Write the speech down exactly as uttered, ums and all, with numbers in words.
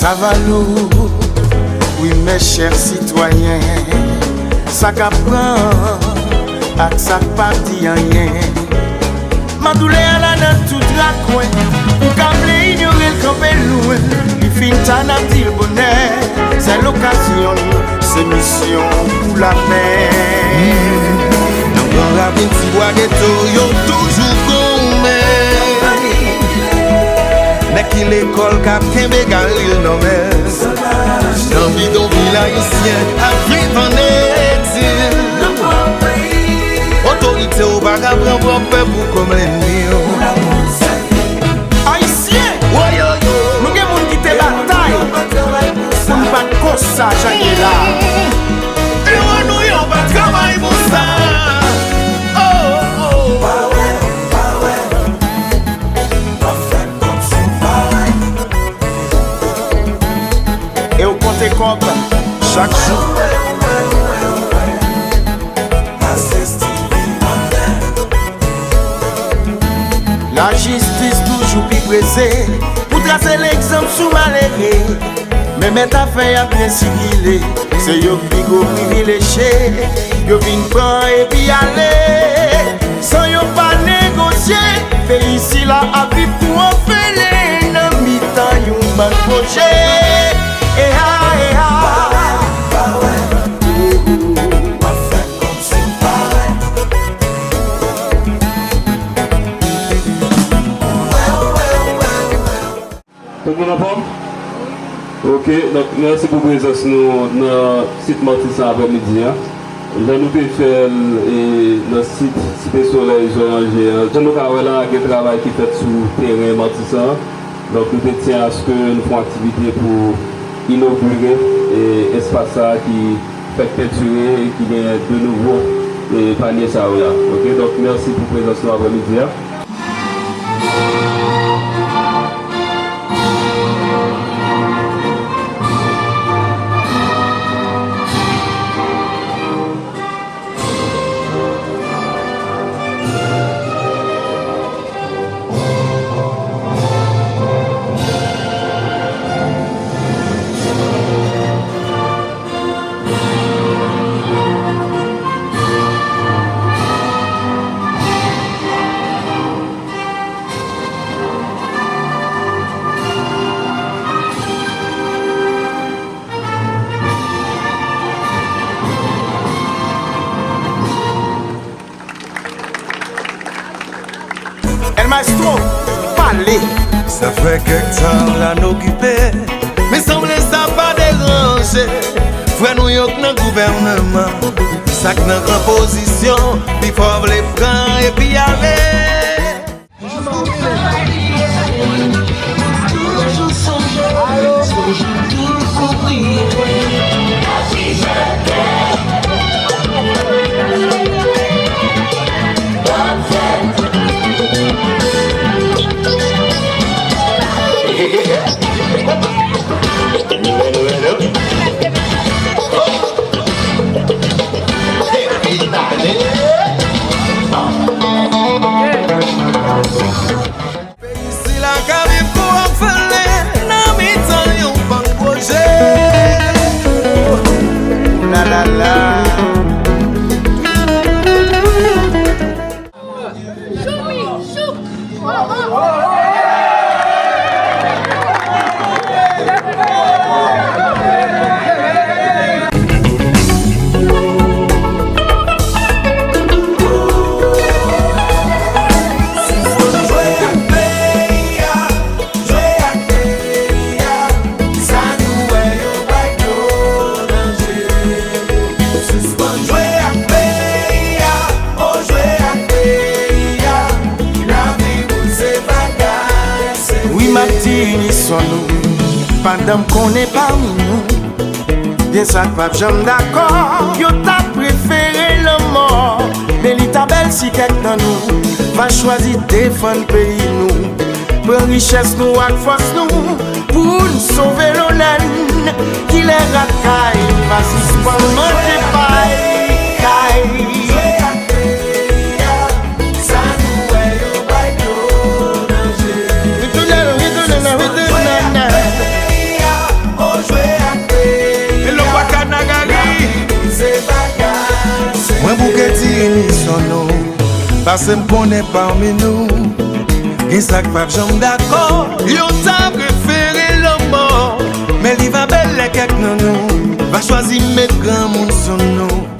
Lavalou, wi, mes chers citoyens, sa k ap pran ak sa k p ap di anyen. Madoulè a la nan tout rakwen, ou ka vle inyore l, kanpe lwen, li fin ta n ap di l bonè. Sèl okazyon l, se misyon pou lapè. Nan gran ravin tibwa geto, yo toujou goumen. Nèg ki lekòl k ap kenbe galil nan men. Nan bidonvil ayisyen ap viv an egzil. Otorite yo pa ka pran pwòp pèp ou kòm lènmi yo. Ayisyen, nou gen moun ki te batay pou n pa t konsa jan n ye la. Ewa nou yo pa travay pou sa. Oh, oh. E w konte kòb chak jou. Lajistis toujou pi prese pou trase legzanp sou malere. Men mèt afè y ap byen sikile, se yo k pi gwo privilejye. Yo vin pran epi ale, san yo pa negosye. Peyi sila ap viv kou anfele nan mitan yon bann pwojè. Eha, eha. Tout moun anfòm? Ok, donk, mèsi pou prezans nou nan sit Matisan aprèmidi a. Jan nou te fè l, e, nan sit Site Solèy Zoranje a, jan nou ka wè la, gen travay ki fèt sou teren Matisan an. Donk, nou te tyen aske nou fè yon aktivite pou inogire, e, espas sa a ki fèk pentire e ki gen de nouvo, e, palye sa yo la. Ok, donk, mèsi pou prezans nou aprèmidi a. El Maestro, pale. Sa fè kèk tan la n okipe, men sanble sa pa deranje frè nou yo k nan gouvènman. Sa k nan gran pozisyon, pifò vle pran epi ale. Peyi sila ka viv kou òfelen nan mitan yon bann pwojè. La, la, la. Sispann jwe ak peyi a, sa nou wè yo bay dlo nan je. Sispann jwe ak peyi a, o jwe ak peyi a. Lavi moun se bagay serye. Wi, m ap di inison nou, pandan m konnen pami nou, gen sa k p ap janm dakò, yo ta prefere lanmò. Men li ta bèl si kèk nan nou va chwazi defann peyi nou, pran richès nou ak fòs nou pou n sove lonè n. Kilè rat kay va sispann manje pay kay. Retounen, retounen, retounen. Pase m konnen pami nou gen sa k pap janm dakò. Yo ta prefere lanmò, men li va bèl lè kèk nan nou va chwazi met granmoun sou nou.